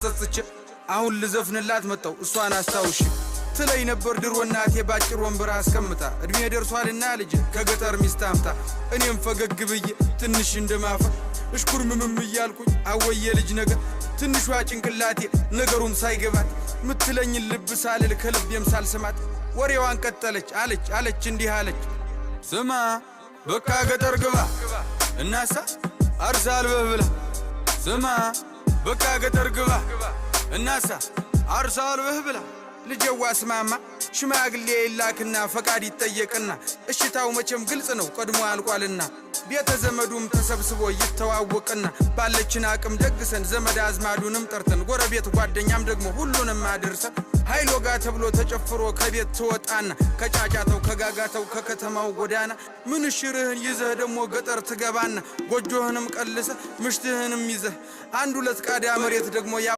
ጸጽቼ አሁን ልዘፍንላት መጣው እሷን አስታውሽ ትለኝ ነበር ድሮ እናቴ ባጭር ወንበር አስቀምጣ፣ እድሜ ደርሷልና ልጅ ከገጠር ሚስት አምጣ። እኔም ፈገግ ብዬ ትንሽ እንደማፈር እሽኩርምምም እያልኩኝ አወየ ልጅ ነገር፣ ትንሿ ጭንቅላቴ ነገሩም ሳይገባት ምትለኝን ልብ ሳልል ከልቤም ሳልስማት ወሬዋን ቀጠለች። አለች አለች እንዲህ አለች፣ ስማ በቃ ገጠር ግባ እናሳ አርሳ አልበህ ብላ። ስማ በቃ ገጠር ግባ እናሳ አርሳ አልበህ ብላ። ልጀዋ ስማማ፣ ሽማግሌ ይላክና ፈቃድ ይጠየቅና እሽታው መቼም ግልጽ ነው ቀድሞ አልቋልና፣ ቤተ ዘመዱም ተሰብስቦ ይተዋወቅና ባለችን አቅም ደግሰን ዘመድ አዝማዱንም ጠርተን ጎረቤት ጓደኛም ደግሞ ሁሉንም አድርሰን ኃይሎ ጋ ተብሎ ተጨፍሮ ከቤት ትወጣና ከጫጫተው ከጋጋተው ከከተማው ጎዳና ምንሽርህን ይዘህ ደግሞ ገጠር ትገባና ጎጆህንም ቀልሰህ ምሽትህንም ይዘህ አንድ ሁለት ቃዳ መሬት ደግሞ ያ